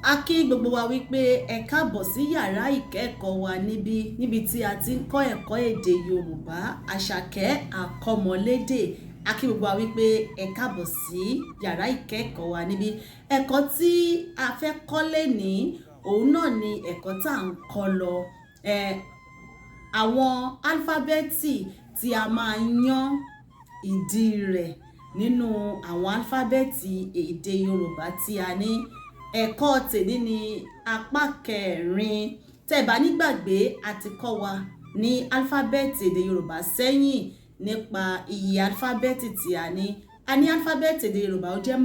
A kí gbogbo wa wípé ẹ káàbọ̀ sí yàrá ìkẹ́ẹ̀kọ́ wa níbí, níbi tí a ti ń kọ́ ẹ̀kọ́ èdè Yorùbá. Àṣàkẹ́ Àkọ́mọlédè. A kí gbogbo wa wípé ẹ káàbọ̀ sí yàrá ìkẹ́ẹ̀kọ́ wa níbí. Ẹ̀kọ́ tí a fẹ́ kọ́ lénìí, òun náà ni ẹ̀kọ́ tá à ń kọ́ lọ. Àwọn álífábẹ́ẹ̀tì tí a máa yán ìdí rẹ̀ nínú àwọn álífábẹ́ẹ̀tì èdè Yorùbá tí a ní. Ẹ̀kọ́ tèní ní apá kẹrin. Tẹ́ ẹ bá ní gbàgbé, a ti kọ́ wa ní álífábẹ́ẹ̀tì èdè Yorùbá sẹ́yìn nípa iye álífábẹ́ẹ̀tì tí a ní. A ní álífábẹ́ẹ̀tì èdè Yorùbá ó jẹ́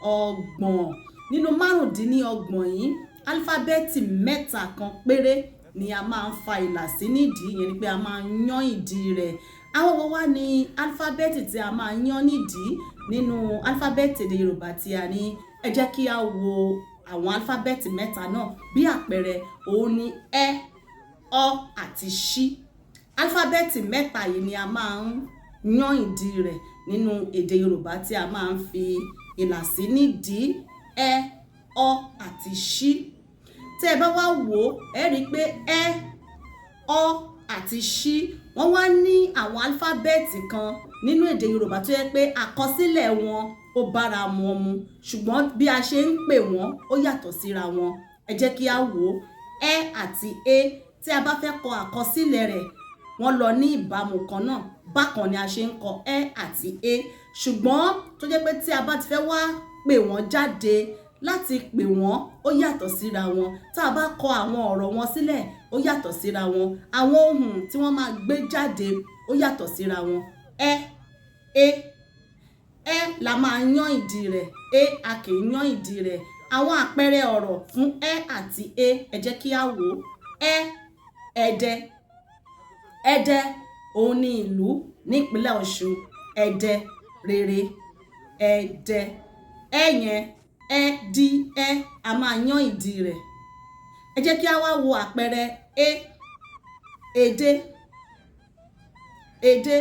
35. Nínú 35 yìí, álífábẹ́ẹ̀tì mẹ́ta kan péré ni a máa ń fa ìlà sí nídìí, ìyẹn ni pé a máa ń yán ìdí rẹ̀. Àwọn wo wá ní álífábẹ́ẹ̀tì tí a máa ń yán nídìí nínú álífábẹ́ẹ̀tì èdè Yorùbá tí a ní? Ẹ jẹ́ kí a wo àwọn álífábẹ́ẹ̀tì mẹ́ta náà. Bí àpẹẹrẹ, òun ni ẹ, ọ àti ṣ. Álífábẹ́ẹ̀tì mẹ́ta yìí ni a máa ń yán ìdí rẹ̀ nínú èdè Yorùbá tí a máa ń fi ìlà sí nídìí. Ẹ, ọ àti ṣ. Tẹ́ ẹ bá wá wò ó, ẹ rí i pé ẹ, ọ àti ṣ wọ́n wá ní àwọn álífábẹ́ẹ̀tì kan nínú èdè Yorùbá tó jẹ́ pé àkọsílẹ̀ wọn ó bára wọn mu, ṣùgbọ́n bí a ṣe ń pè wọ́n ó yàtọ̀ síra wọn. Ẹ jẹ́ kí a wò ó. Ẹ àti é, tí a bá fẹ́ kọ àkọsílẹ̀ rẹ̀, wọ́n lọ ní ìbámu kan náà. Bákan ni a ṣe ń kọ ẹ àti é. Ṣùgbọ́n tó jẹ́ pé tí a bá ti fẹ́ wá pè wọ́n jáde, láti pè wọ́n ó yàtọ̀ síra wọn. Tí a bá kọ àwọn ọ̀rọ̀ wọn sílẹ̀, ó yàtọ̀ síra wọn. Àwọn ohùn tí wọ́n máa gbé jáde ó yàtọ̀ síra wọn. Ẹ, é. Ẹ la máa yán ìdí rẹ̀, é a kì í yán ìdí rẹ̀. Àwọn àpẹẹrẹ ọ̀rọ̀ fún ẹ àti é, ẹ jẹ́ kí a wò ó. Ẹ, ẹdẹ. Ẹdẹ, òun ni ìlú ní ìpínlẹ̀ Ọ̀ṣun. Ẹdẹ rere. Ẹdẹ. Ẹ yẹn, ẹ dí ẹ, a máa yán ìdí rẹ̀. Ẹ jẹ́ kí a wá wo àpẹẹrẹ é. Edé. Edé,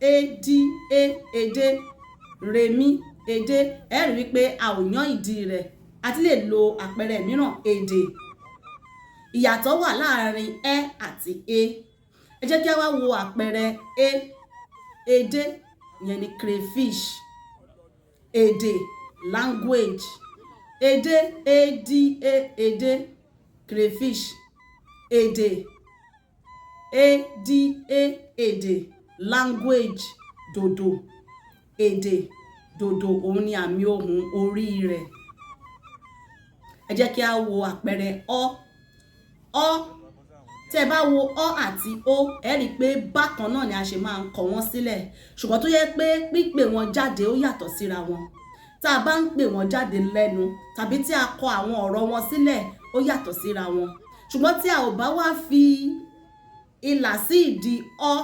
é dí é, edé. Rẹ̀mí, edé. Ẹ rí i wípé a ò yán ìdí rẹ̀. A ti lè lo àpẹẹrẹ mìíràn, èdè. Ìyàtọ̀ wà láàárín ẹ àti é. Ẹ jẹ́ kí a wá wo àpẹẹrẹ é. Edé, ìyẹn ni crayfish. Èdè, language. Edé, é dí é, edé. Crayfish. Èdè, é dí é, èdè. Language, dòdò. Èdè, dòdò, òun ni àmì ohùn orí rẹ̀. Ẹ jẹ́ kí a wo àpẹẹrẹ ọ. Ọ, tí ẹ bá wo ọ àti ó, ẹ rí i pé bákan náà ni a ṣe máa ń kọ wọ́n sílẹ̀. Ṣùgbọ́n tó jẹ́ pé pípè wọ́n jáde ó yàtọ̀ síra wọn. Tí a bá ń pè wọ́n jáde lẹ́nu tàbí tí a kọ àwọn ọ̀rọ̀ wọn sílẹ̀, ó yàtọ̀ síra wọn. Ṣùgbọ́n tí a ò bá wá fi ìlà sí ìdí ọ,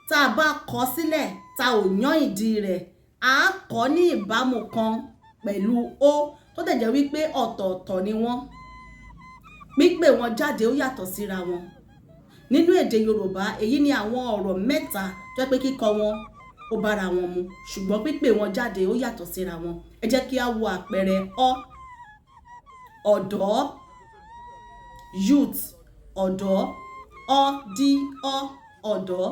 tí a bá kọ sílẹ̀, tá ò yán ìdí rẹ̀, a kọ ní ìbámu kan pẹ̀lú ó, tó dẹ̀ jẹ́ wípé ọ̀tọ̀ọ̀tọ̀ ni wọ́n. Pípè wọ́n jáde ó yàtọ̀ síra wọn. Nínú èdè Yorùbá, èyí ni àwọn ọ̀rọ̀ mẹ́ta tó jẹ́ pé kíkọ wọn ó bára wọn mu, ṣùgbọ́n pípè wọ́n jáde ó yàtọ̀ síra wọn. Ẹ jẹ́ kí a wo àpẹẹrẹ ọ. Ọ̀dọ́, youth, ọ̀dọ́, ọ dí ọ, ọ̀dọ́.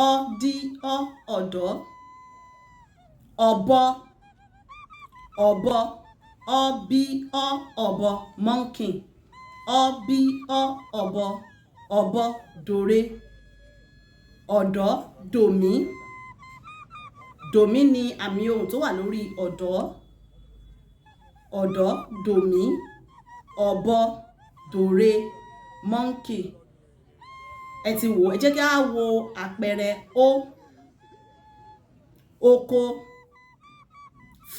Ọ dí ọ, ọ̀dọ́. Ọ̀bọ, ọ̀bọ, ọ bí ọ, ọ̀bọ, monkey. Ọ bí ọ, ọ̀bọ, ọ̀bọ, dòre. Ọ̀dọ́, dòmí. Dòmí ni àmì ohùn tó wà lórí ọ̀dọ́. Ọ̀dọ́, dòmí. Ọ̀bọ, dòre, monkey. Ẹ ti wò ó. Ẹ jẹ́ kí a wo àpẹẹrẹ ó. Oko,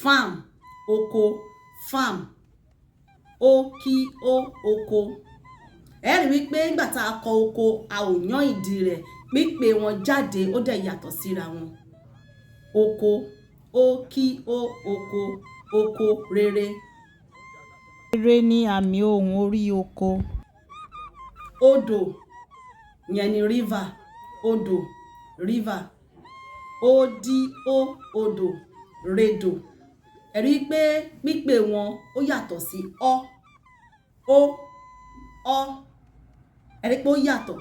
farm, oko, farm. Ó kí ó, oko. Ẹ rí i wípé nígbà tá a kọ oko, a ò yán ìdí rẹ̀. Pípè wọn jáde ó dẹ̀ yàtọ̀ síra wọn. Oko, ó kí ó, oko, oko rere. Rere ni àmì ohùn orí oko. Odò, ìyẹn ni river. Odò, river. Ó dí ó, odò. Rédò. Ẹ rí i pé pípè wọn ó yàtọ̀ sí ọ, ó, ọ. Ẹ rí i pé ó yàtọ̀.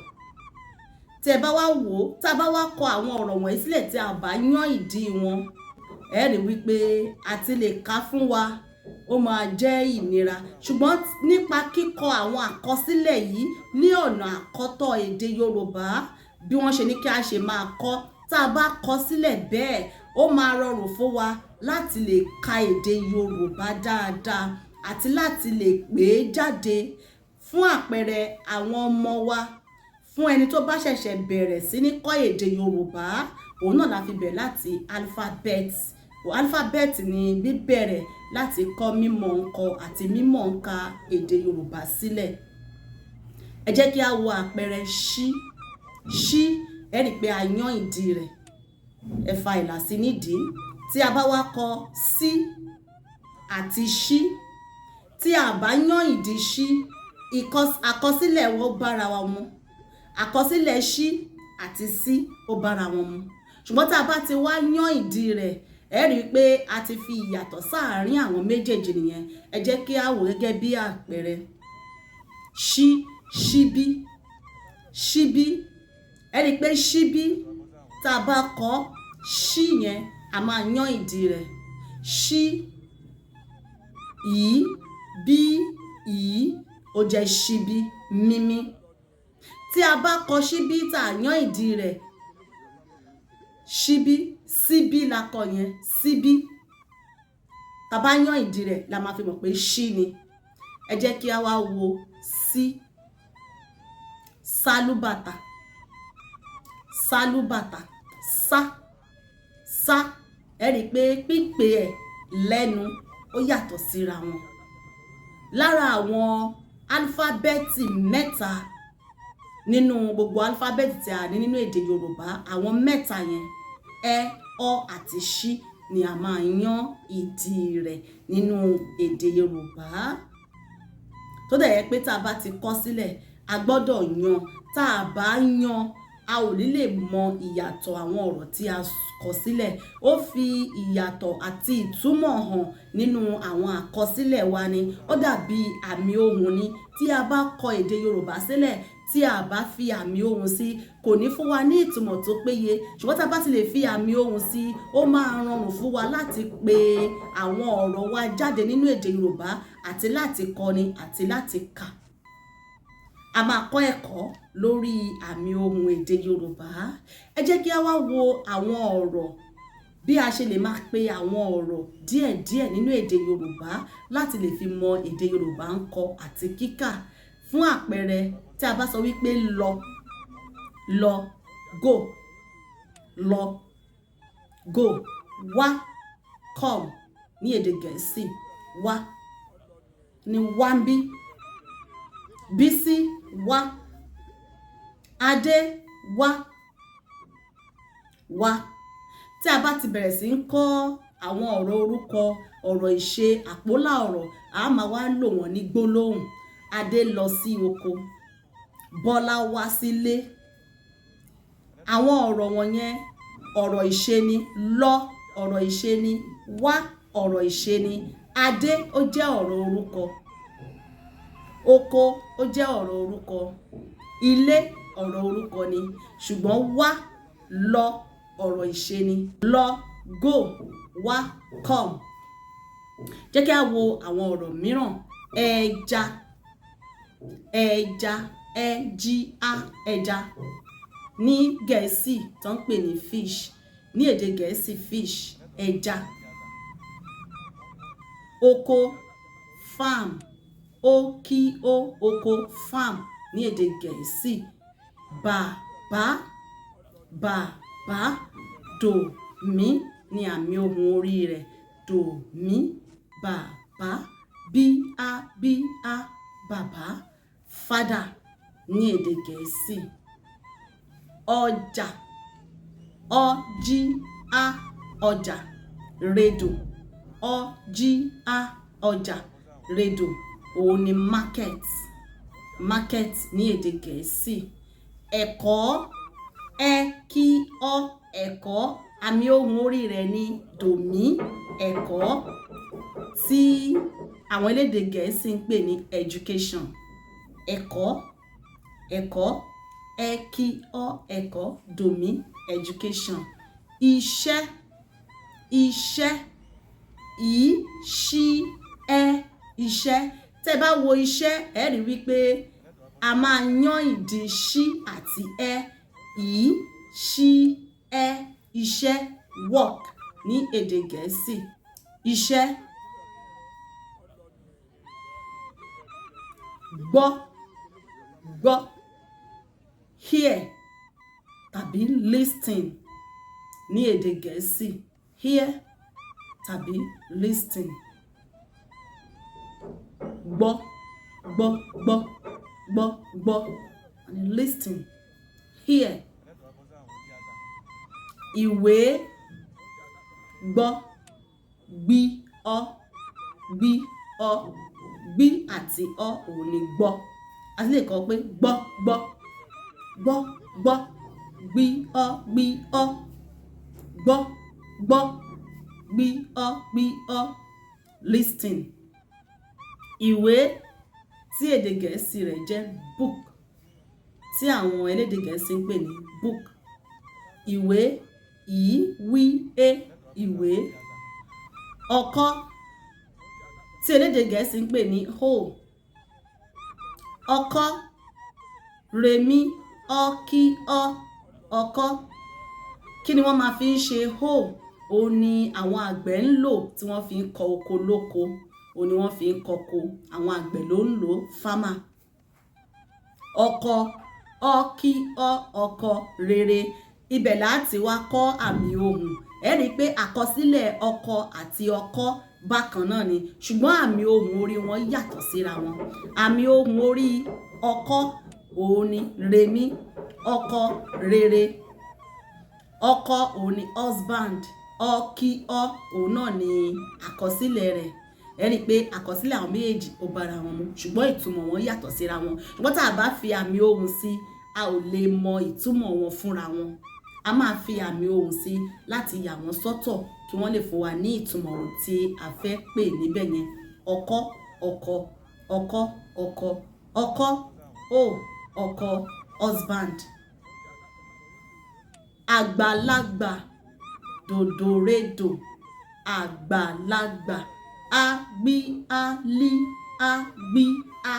Tí ẹ bá wá wò ó, tá a bá wá kọ àwọn ọ̀rọ̀ wọ̀nyí sílẹ̀ tí a bá yán ìdí wọn, ẹ rí wípé a ti lè kà fún wa, ó máa jẹ́ ìnira. Ṣùgbọ́n nípa kíkọ àwọn àkọsílẹ̀ yìí ní ọ̀nà àkọ́tọ̀ èdè Yorùbá, bí wọ́n ṣe ní kí a ṣe máa kọ, tá a bá kọ sílẹ̀ bẹ́ẹ̀, ó máa rọrùn fún wa láti lè ka èdè Yorùbá dáadáa àti láti lè pè é jáde. Fún àpẹẹrẹ àwọn ọmọ wa, fún ẹni tó bá ṣẹ̀ṣẹ̀ bẹ̀rẹ̀ sí ní kọ́ èdè Yorùbá, òun náà la fi bẹ̀rẹ̀ láti alphabet. Alphabet ni bíbẹ̀rẹ̀ láti kọ́ mímọ̀ ńkọ àti mímọ̀ ńka èdè Yorùbá sílẹ̀. Ẹ jẹ́ kí a wo àpẹẹrẹ ṣí. Ṣí, ẹ rí i pé a yán ìdí rẹ̀, ẹ fa ìlà sí nídìí. Tí a bá wá kọ sí àti ṣí, tí a bá yán ìdí ṣí, àkọsílẹ̀ wọn bára wa mu. Àkọsílẹ̀ ṣí àti sí ó bára wọn mu. Ṣùgbọ́n tí a bá ti wá yán ìdí rẹ̀, ẹ rí i pé a ti fi ìyàtọ̀ sáàárín àwọn méjèèjì nìyẹn. Ẹ jẹ́ kí a wò gẹ́gẹ́ bí àpẹẹrẹ. Ṣí, ṣíbí, ṣíbí. Ẹ rí i pé ṣíbí, tá a bá kọ ṣí yẹn, a máa yán ìdí rẹ̀. Ṣí, ì, bí, ì, ó jẹ́ ṣíbí, mímí. Tí a bá kọ ṣíbí tá a yán ìdí rẹ̀, ṣíbí, síbí la kọ yẹn, síbí. Tá a bá yán ìdí rẹ̀ la máa fi mọ̀ pé ṣí ni. Ẹ jẹ́ kí a wá wo sí. Sálúbàtà, sálúbàtà, sá, sá. Ẹ rí i pé pípé ẹ̀ lẹ́nu ó yàtọ̀ síra wọn. Lára àwọn álífábẹ́ẹ̀tì mẹ́ta nínú gbogbo álífábẹ́ẹ̀tì tí a ní nínú èdè Yorùbá, àwọn mẹ́ta yẹn, ẹ, ọ àti ṣí ni a máa yán ìdí rẹ̀ nínú èdè Yorùbá. Tó dẹ̀ jẹ́ pé tá a bá ti kọ sílẹ̀, a gbọ́dọ̀ yan. Tá a bá yan, a ò ní lè mọ ìyàtọ̀ àwọn ọ̀rọ̀ tí a kọ sílẹ̀. Ó fi ìyàtọ̀ àti ìtumọ̀ hàn nínú àwọn àkọsílẹ̀ wa ni. Ó dàbí àmì ohùn ni. Tí a bá kọ èdè Yorùbá sílẹ̀, tí a bá fi àmì ohùn sí, kò ní fún wa ní ìtumọ̀ tó péye. Ṣùgbọ́n tí a bá ti lè fi àmì ohùn sí, ó máa rọrùn fún wa láti pe àwọn ọ̀rọ̀ wa jáde nínú èdè Yorùbá àti láti kọ́ni àti láti kà. A máa kọ́ ẹ̀kọ́ lórí àmì ohùn èdè Yorùbá. Ẹ jẹ́ kí a wá wo àwọn ọ̀rọ̀, bí a ṣe lè máa pe àwọn ọ̀rọ̀ díẹ̀díẹ̀ nínú èdè Yorùbá láti lè fi mọ èdè Yorùbá ń kọ àti kíkà. Fún àpẹẹrẹ, tí a bá sọ wípé lọ, lọ, go, lọ, go, wá, come ní èdè Gẹ̀ẹ́sì, wá ní wá ń bí, Bísí wá, Adé wá, wá. Tí a bá ti bẹ̀rẹ̀ sí ń kọ́ àwọn ọ̀rọ̀ orúkọ, ọ̀rọ̀ ìṣe, àpólà ọ̀rọ̀, a máa wá lò wọ́n ní gbólóhùn. Adé lọ sí oko, Bọ́lá wá sílé. Àwọn ọ̀rọ̀ wọ̀nyẹn, ọ̀rọ̀ ìṣe ni. Lọ, ọ̀rọ̀ ìṣe ni. Wá, ọ̀rọ̀ ìṣe ni. Adé ó jẹ́ ọ̀rọ̀ orúkọ. Oko ó jẹ́ ọ̀rọ̀ orúkọ. Ilé, ọ̀rọ̀ orúkọ ni. Ṣùgbọ́n wá, lọ, ọ̀rọ̀ ìṣe ni. Lọ, go, wá, come. Jẹ́ kí a wo àwọn ọ̀rọ̀ mìíràn. Ẹja, ẹja, ẹ jí a, ẹja. Ní Gẹ̀ẹ́sì tó ń pè ní fish. Ní èdè Gẹ̀ẹ́sì, fish, ẹja. Oko, farm. O kí o, oko, farm ní èdè Gẹ̀ẹ́sì. Bàbá, bàbá, dòmí ní àmì ohùn orí rẹ̀. Dòmí, bàbá, bí a bí a, bàbá, father ní èdè Gẹ̀ẹ́sì. Ọjà, ọ jí a, ọjà. Rédò, ọ jí a, ọjà. Rédò, òun ni market, market ní èdè Gẹ̀ẹ́sì. Ẹ̀kọ́, ẹ kí ọ, ẹ̀kọ́. Àmì ohùn orí rẹ̀ ní dòmí, ẹ̀kọ́, tí àwọn elédè Gẹ̀ẹ́sì ń pè ní education. Ẹ̀kọ́, ẹ̀kọ́, ẹ kí ọ, ẹ̀kọ́, dòmí, education. Iṣẹ́, iṣẹ́, ì ṣí ẹ, iṣẹ́. Tẹ́ bá wo iṣẹ́, ẹ rí wípé a máa yán ìdí ṣí àti ẹ. Ì ṣí ẹ, iṣẹ́, work ní èdè Gẹ̀ẹ́sì. Iṣẹ́. Gbọ́, gbọ́, hear tàbí listen ní èdè Gẹ̀ẹ́sì. Hear tàbí listen. Gbọ́, gbọ́, gbọ́, gbọ́, gbọ́, and listen, hear. Ìwé. Gbọ́, gbí ọ, gbí ọ, gbí àti ọ òun ni gbọ́. A sì lè kọ pé gbọ́, gbọ́, gbọ́, gbọ́, gbí ọ, gbí ọ, gbọ́, gbọ́, gbí ọ, gbí ọ, listen. Ìwé tí èdè Gẹ̀ẹ́sì rẹ̀ jẹ́ book, tí àwọn elédè Gẹ̀ẹ́sì ń pè ní book. Ìwé, ì wí é, ìwé. Ọkọ́ tí elédè Gẹ̀ẹ́sì ń pè ní hoe. Ọkọ́, rèmí, ọ kí ọ, ọkọ́. Kí ni wọ́n máa fi ń ṣe hoe? Òun ni àwọn àgbẹ̀ ń lò tí wọ́n fi ń kọ oko lóko. Òun ni wọ́n fi ń kọko. Àwọn àgbẹ̀ ló ń lò, farmer. Ọkọ, ọ kí ọ, ọkọ rere. Ibẹ̀ láti wá kọ́ àmì ohùn. Ẹ rí i pé àkọsílẹ̀ ọkọ àti ọkọ́ bákan náà ni, ṣùgbọ́n àmì ohùn orí wọn yàtọ̀ síra wọn. Àmì ohùn orí ọkọ́ òun ni rèmí, ọkọ rere. Ọkọ òun ni husband. Ọ kí ọ òun náà ni àkọsílẹ̀ rẹ̀. Ẹ rí i pé àkọsílẹ̀ àwọn méjèèjì ó bára wọn mu, ṣùgbọ́n ìtumọ̀ wọn yàtọ̀ síra wọn. Ṣùgbọ́n tá a bá fi àmì ohùn sí, a ò lè mọ ìtumọ̀ wọn fúnra wọn. A máa fi àmì ohùn sí láti yà wọ́n sọ́tọ̀ kí wọ́n lè fún wa ní ìtumọ̀ ohun tí a fẹ́ pè níbẹ̀ yẹn. Ọkọ́, ọkọ, ọkọ́, ọkọ, ọkọ́, o, ọkọ, husband. Àgbàlagbà, dòdòrédò, àgbàlagbà, a gbí a lí a gbí a,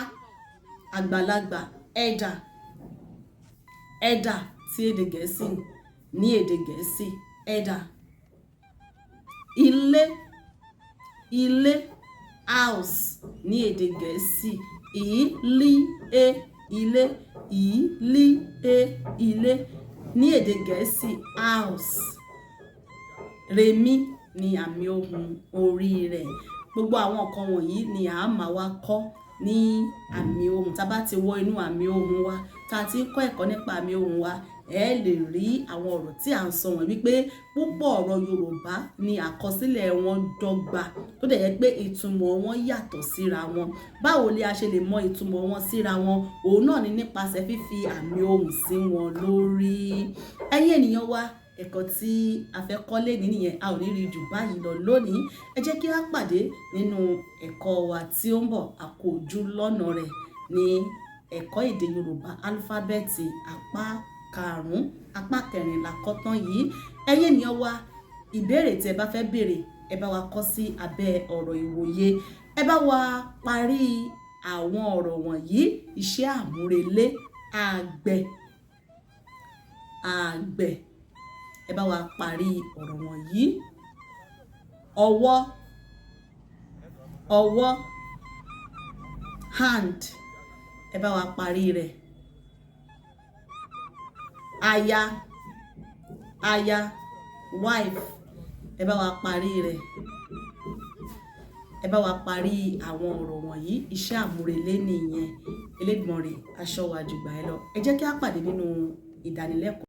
àgbàlagbà, elder, elder tí èdè Gẹ̀ẹ́sì, ní èdè Gẹ̀ẹ́sì, elder. Ilé, ilé, house ní èdè Gẹ̀ẹ́sì. Ì lí é, ilé, ì lí é, ilé ní èdè Gẹ̀ẹ́sì, house. Rèmí ni àmì ohùn orí rẹ̀. Gbogbo àwọn nǹkan wọ̀nyí ni a máa wá kọ́ ní àmì ohùn. Tá bá ti wọ inú àmì ohùn wa, tá a ti ń kọ́ ẹ̀kọ́ nípa àmì ohùn wa, ẹ lè rí àwọn ọ̀rọ̀ tí à ń sọ wọ̀nyí wípé púpọ̀ ọ̀rọ̀ Yorùbá ni àkọsílẹ̀ wọn dọ́gba, tó dẹ̀ jẹ́ pé ìtumọ̀ wọn yàtọ̀ síra wọn. Báwo ni a ṣe lè mọ ìtumọ̀ wọn síra wọn? Òun náà ni nípasẹ̀ fífi àmì ohùn sí wọn lórí. Ẹ̀yin ènìyàn wa, ẹ̀kọ́ tí a fẹ́ kọ́ lénìí nìyẹn. A ò ní rí jù báyìí lọ lónìí. Ẹ jẹ́ kí a pàdé nínú ẹ̀kọ́ wa tí ó ń bọ̀. A kú ojú lọ́nà rẹ̀ ní ẹ̀kọ́ èdè Yorùbá álúfábẹ́ẹ̀tì apá karùn-ún, apá kẹrin la kọ́ tán yìí. Ẹ̀yin ènìyàn wa, ìbéèrè tí ẹ bá fẹ́ béèrè, ẹ bá wa kọ sí abẹ́ ọ̀rọ̀ ìwòye. Ẹ bá wa parí àwọn ọ̀rọ̀ wọ̀nyí. Iṣẹ́ àmúrelé, àgbẹ̀, àgbẹ̀. Ẹ bá wa parí ọ̀rọ̀ wọ̀nyí. Ọwọ́, ọwọ́, hand. Ẹ bá wa parí rẹ̀. Aya, aya, wife. Ẹ bá wa parí rẹ̀. Ẹ bá wa parí àwọn ọ̀rọ̀ wọ̀nyí. Iṣẹ́ àmúrelé nìyẹn. Elédùmarè á ṣọ́ wa jù gbà ẹ lọ. Ẹ jẹ́ kí a pàdé nínú ìdánilẹ́kọ̀ọ́.